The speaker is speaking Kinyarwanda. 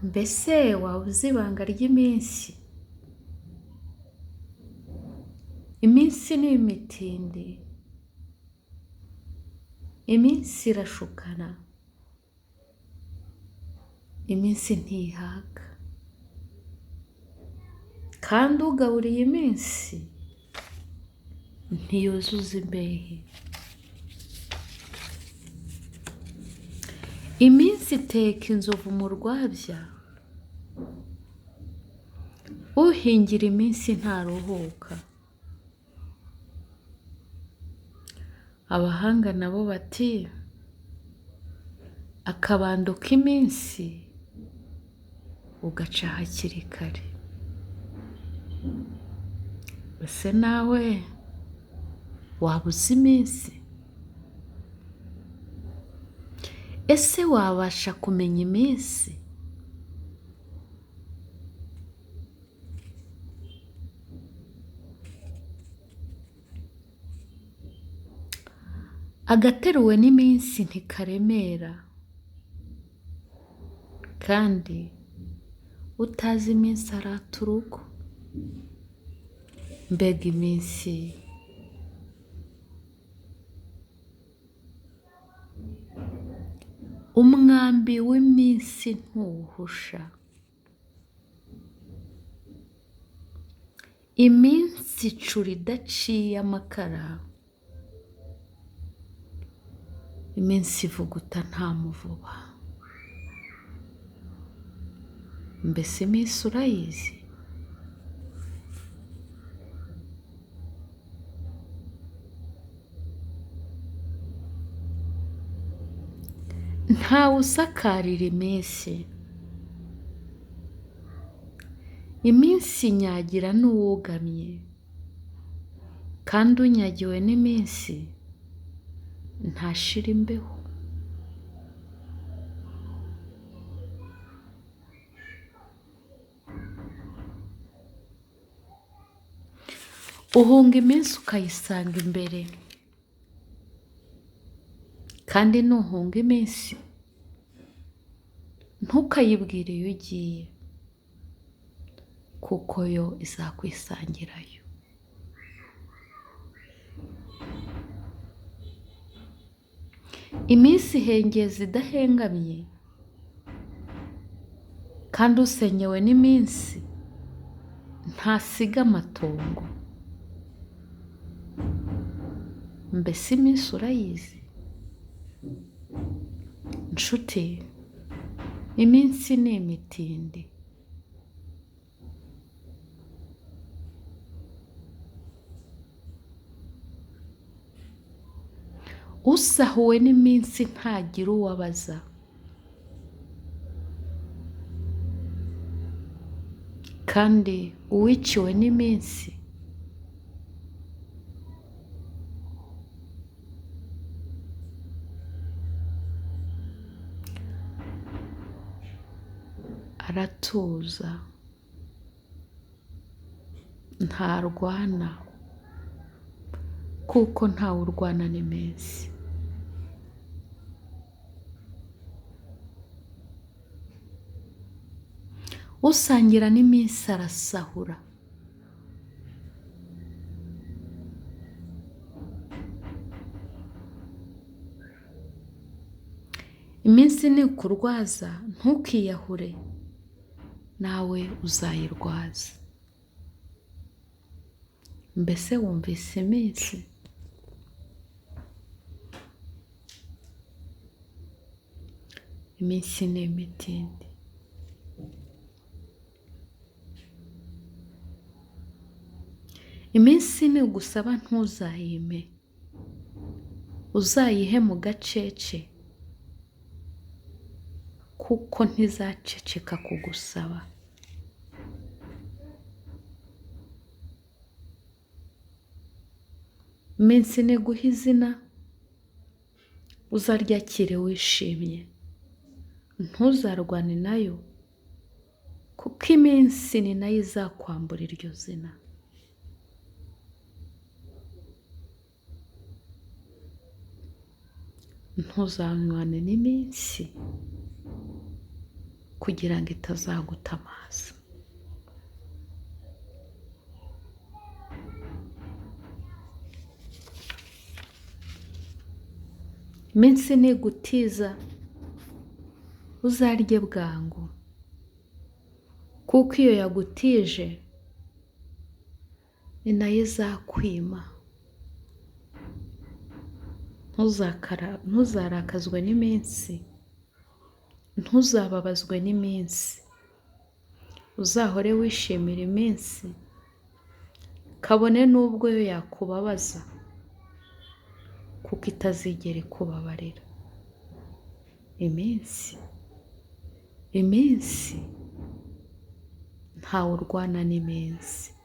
Mbese waba uzi ibanga ry'iminsi? Iminsi ni imitindi, iminsi irashukana, iminsi ntihaga, kandi ugaburiye iminsi ntiyuzuza imbehe. Iminsi iteka inzovu mu rwabya, uhingira iminsi ntaruhuka. Abahanga nabo bati akabando k'iminsi ugaca hakiri kare. Ese nawe waba uzi iminsi? Ese wabasha kumenya iminsi? Agateruwe n'iminsi ntikaremera, kandi utazi iminsi arata urugo. Mbega iminsi! Umwambi w'iminsi ntuwuhusha. Iminsi icura idaciye amakara, iminsi ivuguta nta muvuba. Mbese iminsi urayizi? Ntawe usakarira iminsi. Iminsi inyagira n'uwugamye, kandi unyagiwe n'iminsi ntashira imbeho. Uhunga iminsi ukayisanga imbere, kandi nuhunga iminsi ntukayibwire iyo ugiye, kuko yo izakwisangirayo. Iminsi ihengeza idahengamye, kandi usenyewe n'iminsi ntasiga amatongo. Mbese iminsi urayizi? Nshuti, iminsi ni imitindi. Usahuwe n'iminsi ntagira uwo abaza. Kandi uwiciwe n'iminsi aratuza, ntarwana, kuko ntawe urwana n'iminsi. Usangira n'iminsi arasahura. Iminsi nikurwaza ntukiyahure, nawe uzayirwaza. Mbese wumvise iminsi? Iminsi ni imitindi. Iminsi nigusaba ntuzayime, uzayihe mu gacece, kuko ntizaceceka kugusaba. Iminsi niguha izina, uzaryakire wishimye, ntuzarwane nayo, kuko iminsi ni nayo izakwambura iryo zina. Ntuzanywane n'iminsi, kugira ngo itazagutamaza. Iminsi nigutiza uzarye bwangu, kuko iyo yagutije ni nayo izakwima. Ntuzarakazwe n'iminsi, ntuzababazwe n'iminsi, uzahore wishimira iminsi, kabone n'ubwo yo yakubabaza, kuko itazigera ikubabarira. Iminsi, iminsi, ntawe urwana n'iminsi.